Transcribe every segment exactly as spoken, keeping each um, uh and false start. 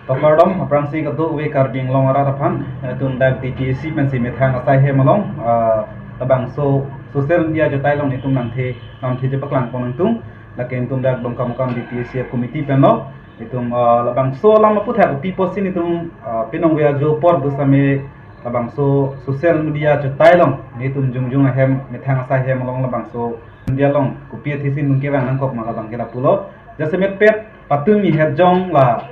Kardom, aphrangsi kadokave Karbi Anglong arat aphan, itum dak D T A C pensi methang asai hem along, ah, labangso social media ajotai along itum nangthe, nangthe chepaklang pon nangtung, lake itum dak Dongkamukam D T A C committee pen lo, itum, ah, labangso alam aphuthak kopi pusi itum, ah, pinong via jo por pusitame labangso social media ajotai along, itum jongjong ahem, methang asai hem along labangso media along kopi athisi nung kevang nangkok ma labangke lapulo. Jasemet pet patumi hetjong la,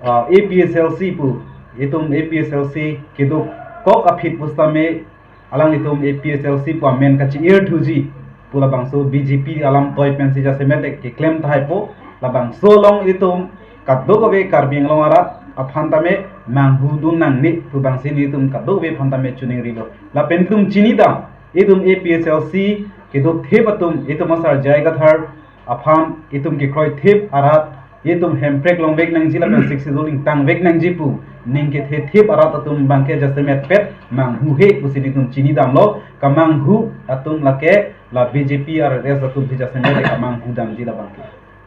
ah, A P H L C pu, itum A P H L C keduk kok aphi pusitame alanglitum A P H L C pu amen kachi-ir thuji pu labangso B J P alam toi pensi jasemet keklem tahai po, labangso along itum kadokave Karbi Anglong arat aphan tame manghudun nangne pu bangsi itum kadokave aphan tame choningrilo. Lapen itum chinidam, itum A P H L C kedo thip atum, itum asar J I Kathar aphan itum kekroi thip arat, itum hemprek longvek nangji lapen Sixth Schedule ingtangvek nangji pu ning kethe thip arat atum abangke jasemet pet manghuhe pusi itum chinidamlo. Kamanghu atum lake la B J P R S S atum si jasemet kamanghudamji labangke.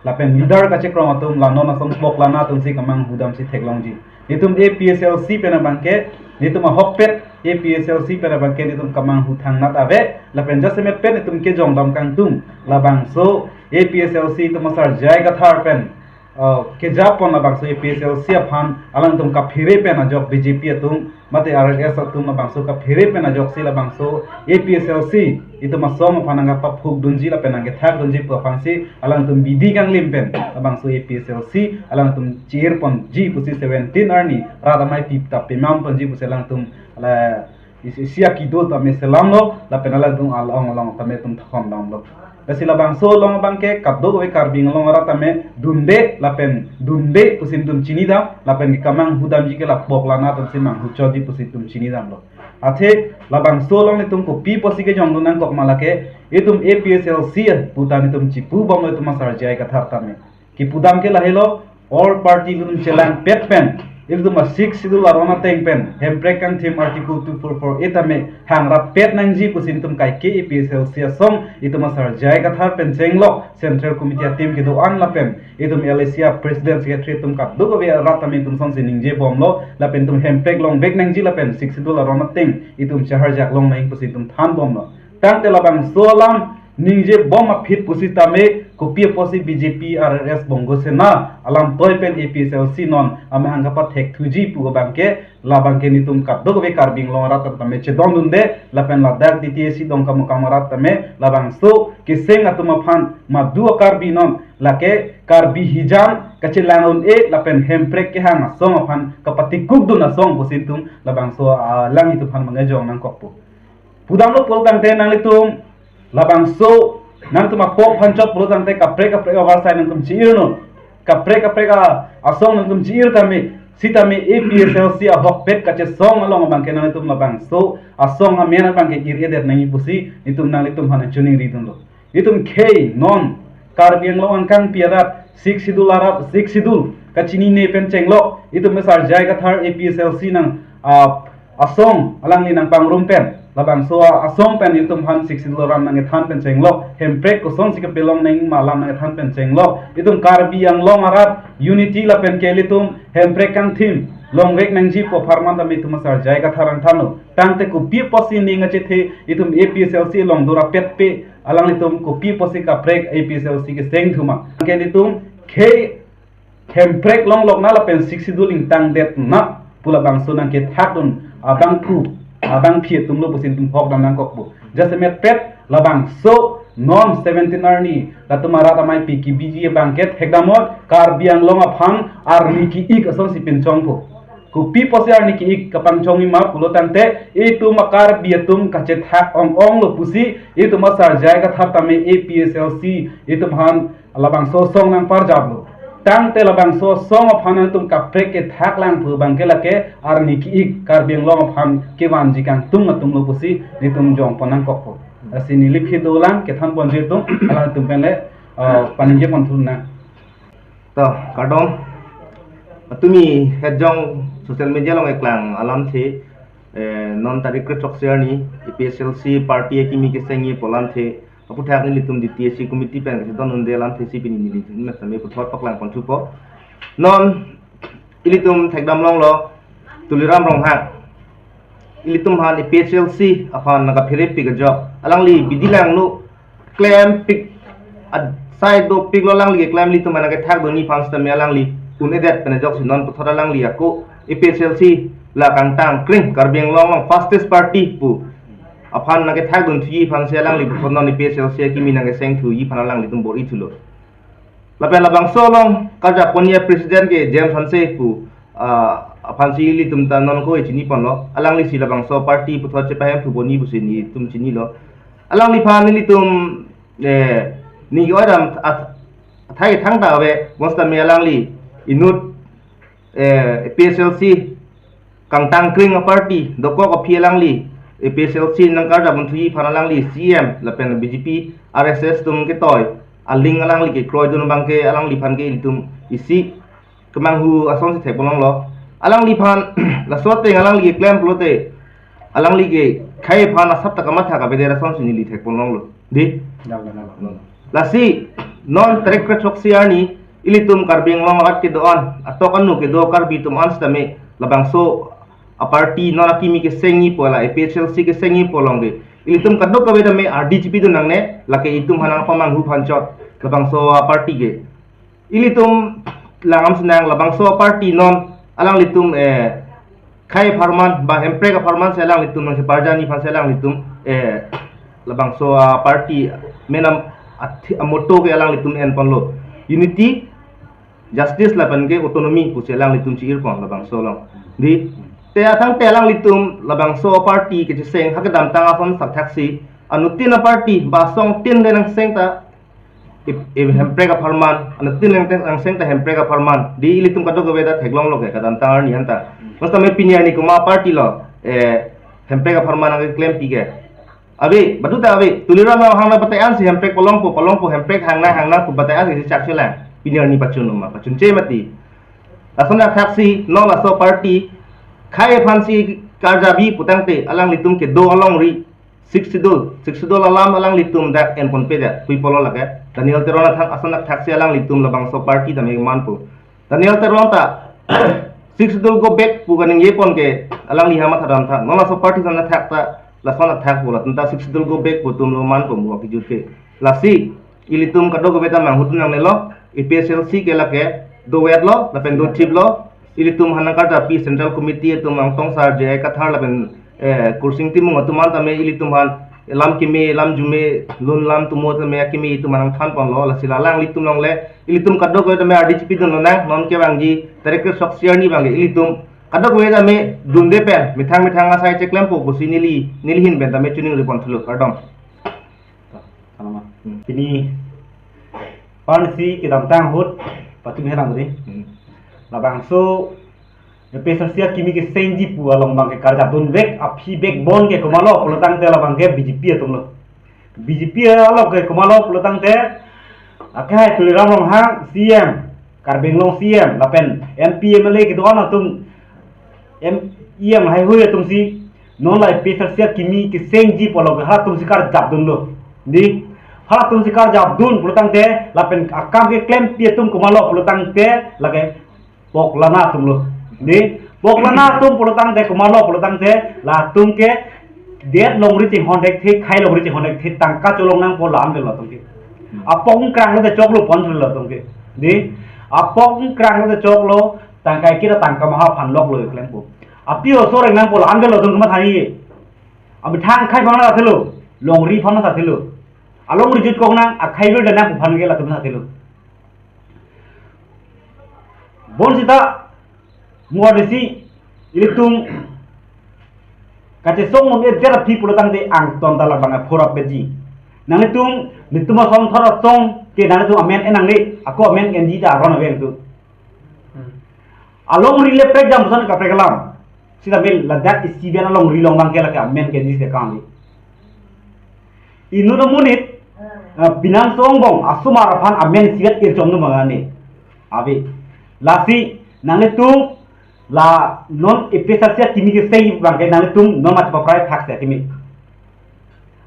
Lapen leader kachekrong atum la non ason pok lana atumsi kamanghudamsi theklongji. Itum A P H L C pen abangke, itum ahokpet A P H L C pen abangke itum kamanghu thangnat ave, lapen jasemet pen itum kejongdam kangtung, labangso A P H L C itum asar J I Kathar pen, uh, kejapon labangso A P H L C aphan alangtum kaphere pen ajok B J P atum mate R S S atum labangso kaphere pen ajoksi labangso A P H L C itum asong aphan nangkapaphukdunji lapen nangkethakdunji pu aphansi alangtum bidi kanglim pen labangso A P H L C alangtum chi-ir ponji pusi seventeen arni rat amei pi ta pemam ponji pusi alangtum la isi, isi akidul tame selamlo, lapen alangtum along along tame itum thakon damlo. Lasi labangso along abangke kadokave Karbi Anglong arat tame dunde lapen dunde pusi itum chinidam, lapen kamanghudamji ke la pok lana atumsi manghuchotji pusi itum chinidamlo. Athe labangso along itum kopi pusi kejongdun nangkok ma lake, itum A P H L C pu ta itum chipubomlo itum asar J I Kathar tame. Kipudam ke lahelo, all party itum chelangpet pen, itum a Sixth Schedule aron ateng pen, hemprek kangthim Article two four four A tame hangrap pet nangji pusi itum kaike A P H L C asong, itum asar J I Kathar pen chenglok, Central Committee ateam kedo-an lapen, itum L A C a President Secretary itum kadokave arat tame itum asongsi ningjebomlo, lapen itum hemprek longvek nangji lapen Sixth Schedule aron ateng itum chaharjak long nang pusi itum thanbomlo. Tangte labangso alam ningjebom aphi pusitame kopi pusi B J P R S S Bongo Sena alam toi pen A P H L C non amahang kapathek thuji pu abangke, labangke itum kadokave Karbi Anglong arat tame chedondunde, lapen ladak D T A C Dongkamukam arat tame labangso keseng atum aphan madu a Karbi non lake Karbi hijam kachelang un-e lapen hemprek kehang asong aphan kapatikukdun asong pusi itum labangso, ah, alang itum aphan mangejong nangkokpo. Pudamlo pulo tangte nanglitum labangso nanglitum apok aphan chot pulo tangte kaprek kaprek a-warsai nanglitum chi-ir non. Kaprek kaprek a asong nanglitum chi-ir tame, sitame A P H L C ahokpet kachesong along abangke nanglitum labangso asong amen abangke ir-edet nangji pusi itum nanglitum aphan choningridunlo. Itum khei non Karbi Anglong angkangpi arat Sixth Schedule arat, Sixth Schedule kachinine pen chenglok, itum asar J I Kathar A P H L C nang, ah, asong alangli nangpangrum pen, labangso asong pen itum aphan Sixth Schedule aron nangkethan pen chenglok, hemprek kosonsi kapelong nangji ma alam nangkethan pen chenglok, itum Karbi Anglong arat unity lapen ke ilitum hemprek kangthim longvek nangji pu apharman tame itum asar J I Kathar nangthanlo. Tangte kopi pusi ning achethe itum A P H L C along dura petpe, alanglitum kopi pusi kaprek A P H L C keseng thuma. Ke itum khei hemprek longlok na lapen Sixth Schedule ingtangdet na pu labangso nangkethakdun abangphu, abangphi atumlo pusi itum hokdam nangkokpo. Jasemet pet labangso non seventeen arni latum arat amei pi kebiji abangke thekdamnon, Karbi Anglong aphan arni ki-ik asongsi pinchongpo. Kopi pusi arni ki-ik kapangchongji ma pulo tangte itum a Karbi atum kachethak ong-onglo pusi itum asar J I Kathar tame A P H L C itum aphan labangso asong nangparjaplo. Tangte labangso asong aphan itum kaprek kethaklang pu abangke lake arni ki-ik Karbi Anglong aphan kevanji kangtung atumlo pusi itum jongpon nangkokpo. Lasi neli aphi dolang kethan ponji atum, alangtum pen le, ah, paningje ponthu nang. To, kardom. Tumi hetjong social media along eklang alamthe, eh, non tarik kre-throksi arni, A P H L C party akimi kesengji pu alamthe, aphuthak nelitum D T A C committee pen kachedondunde alamthe si pini nelitum methame puthot paklang ponthupo. Non Ilitum thekdam longlo, Tuliram Ronghang. Ilitum aphan A P H L C aphan nangkaphere pik ajok. Alangli bidi langno klem pik asai dopiklo, alangli keklem ilitum aphan nangkethak dunji aphan sitame alangli un-edet pen ajoksi non puthot alangli ako A P H L C la kangtang kring Karbi Anglong along fastest party pu aphan nangkethak dunthuji aphan si alangli puthot non A P H L C akimi nangkeseng thuji aphan alanglitum bor-i thulo. Lapen labangso along karjap ponji a-president ke James Hanse pu, ah, aphan si ilitum ta non ko chini ponlo. Alangli si labangso party puthot chepahem thu ponji pusi nelitum chinilo. Alangliphan nelitum, eh, neli ke-oi dam at-, athai thangta ave, bonsitame alangli inut, eh, A P H L C kangtang kring a-party dokok aphi alangli A P H L C nangkarjap dunthuji aphan alangli C M lapen B J P R S S atum ketoi aling alangli kekroidun abangke alangliphan ke ilitum isi kemanghu asonsi thek ponlonglo. Alangliphan laso ateng alangli keklem pulote alangli kekhei aphan asap ta kamatha kabedet asonsi neli thek ponlonglo. Dei? Dal, dal, dal. Lasi non tarik kre-throksi arni ilitum Karbi Anglong arat kedo-an, atok anu kedo Karbi atum an sitame labangso a-party non akimi kesengji pu, la A P H L C kesengji pu along ke ilitum kadokave tame ardi chipidun nangne, lake itum aphan nangpamanghu aphan chot labangso a-party ke. Ilitum langdam sinang labangso a-party non alanglitum, eh, khei apharman ba hemprek apharman si alanglitum nangcheparjanji aphan si alanglitum, eh, labangso a-party menam athi-, a-motto ke alanglitum en ponlo, unity, justice lapen ke autonomy pusi alanglitum chi-ir pon labangso along. Dei, te athang te alanglitum labangso a-party kecheseng ha kedamtang ason sakthaksi anuttin a-party ba asong tin de nangseng ta ip-, ip hemprek apharman, anuttin nang-, nangseng ta hemprek apharman. Dei, ilitum kadokave ta theklonglo ke kedamtang arni anta. Bonsitame pini arni komat a-party lo, eh, hemprek apharman nangkeklem pik ke? Ave, baduta ave. Tuliram Ronghang nangpatai ansi hemprek palongpo, palongpo, hemprek hangnang, hangnang pu patai ansi chakchelang. Pini arni pachun ma, pachunche mati. Lason athak si non laso a-party khei aphan si karjapji putangte alanglitum kedo alongri Sixth Schedule, Sixth Schedule alam alanglitum dak en ponpe dak, pui polo lake. Daniel Teron athak, ason athak si alanglitum labangso a-party tame manpo. Daniel Teron ta Sixth Schedule go back pu kaningje pon ke alangli ha mathadam tha. Non laso a-party ason athak ta lason athak pu, latum ta Sixth Schedule go back pu atum lo manpo mo kijut ke. Lasi ilitum kadokave ta manghudun nangnelo, A P H L C ke lake dovetlo lapen dothiplo. Ilitum aphan nangkarjappi Central Committee atum Angtong Sar, J I Kathar lapen, eh, Kursing Timung atum an tame ilitum aphan lam keme, lam jume, lun lam tumo tame akeme itum aphan nangthan ponlo. Lasi la alanglitum along le ilitum kadokave tame ardi chipidun lonang, non kevangji tarik kre-throksi arni abangke ilitum kadokave tame dunde pen methang methang asai cheklempo pusi neli, neli ahin pen tame choningri pon thulo, kardom. Tama. Hmm. Pini aphansi kedamtang ahut patumi henang budi. Hmm. Labangso A P H L C akimi kesengji pu along abangke karjapdunvek aphi backbone ke komatlo pulotangte labangke B J P atum lo. B J P along ke komatlo pulotangte akhai Tuliram Ronghang C M, Karbi Anglong C M, lapen M P, M L A kedo-an atum, M, E M haihui atum si non la A P H L C akimi kesengji pu along ke halatum si karjapdunlo. Dei, halatum si karjapdun pulotangte lapen akam keklempi atum komatlo pulotangte lake poklana atum lo. Dei, poklana atum pulotangte komatlo pulotangte latum ke det longri chinghon thekthe, khei longri chinghon thekthe, tangka cholong nangpo la-an avelo latum ke. Apok krang lote choklo pon thulo latum ke. Dei, apok krang lote choklo, tangka kira tangka maha aphan loklo klempo. Api oso reng nangpo la-an avelo latum ke mathani. Amethang khei aphan nangsathelo, longri aphan nangsathelo. Alongri jutkok nang, akhei bil dan nang pu aphan ke latum sathelo. Bonsita, mo adisi, ilitum kachesong un-edet aphi pulotangte angton ta labang aphurap beji. Nanglitum, nelitum asong thor asong ke nanglitum amen en nangne, ako amen enji ta aron ave nangtum. Hmm. Alongri le prek jam son kaprek alam. Sita bil ladak isi pen alongri along abangke lake amen ke jis ke kang li. Inut amonit, eh, pinang songbong asomar aphan amen isivet irchom nu mangani. Ave. Lasi nanglitum la non A P H L C akimi kesengji abangke nanglitum non mati paprai thak se akimi.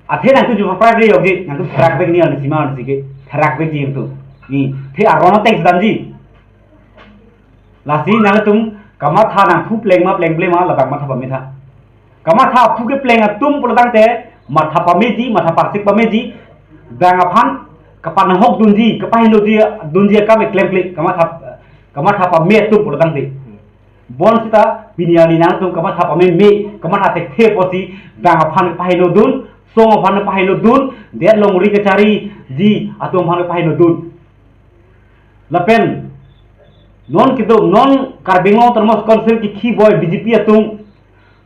Athe nangtum ju paprai re yokji, nangtum therak vekji, arni sima arni sike therak vekji nangtum. Ni, the aron atek damji. Lasi nangtum kamatha nangphu pleng ma plengple ma labang matha pametha. Kamatha aphu kepleng atum pulotangte matha pameji, matha parsik pameji, bang aphan kapanahok dunji, kapahingno ji dunji akam klemkle, kamatha, kamatha pame atum pulotangte. Bonsita pini arni nangtum kamatha pameme, kamatha thekthe apotsi bang aphan pahingno dun, song aphan pahingno dun, det longri kachariji atum aphan pahingno dun. Lapen non kedo, non Karbi Anglong Autonomous Council kikhi boi B J P atum,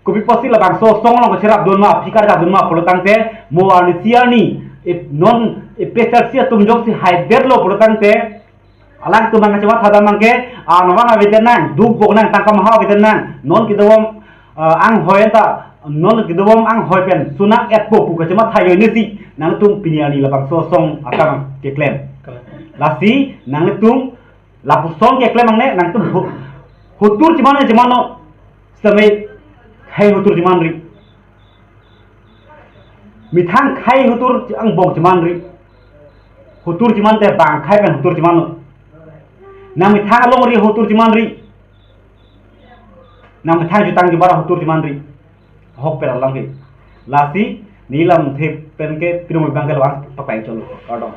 kopi apotsi labangso asong along kacherap dun ma, aphi karjap dun ma pulotangte, mo arni isi arni, ep-, non A P H L C atum jongsi haidetlo pulotangte, alangtum abang kachematha dam abangke, ah, nabang avedet nang, dukbok nang, tangka maha avedet nang, non kedobom, ah, anghoi ta, non kedobom anghoi pen sunak etpo pu kachematha ajoinesi nangtum pini arni labangso asong akam keklem. Lasi nangtum lapuson keklem angne nangtum hu-, hutur cheman chemanlo, sitame khei hutur chemanri. Methang khei hutur angbong chemanri. Hutur chemante bang khei pen hutur chemanlo. Nang methang alongri hutur chemanri. Nang methang jutang jubara hutur chemanri. Hok pen alam ke. Lasi nelam the pen ke pirung abangke labang pakpai cholo. Kardom.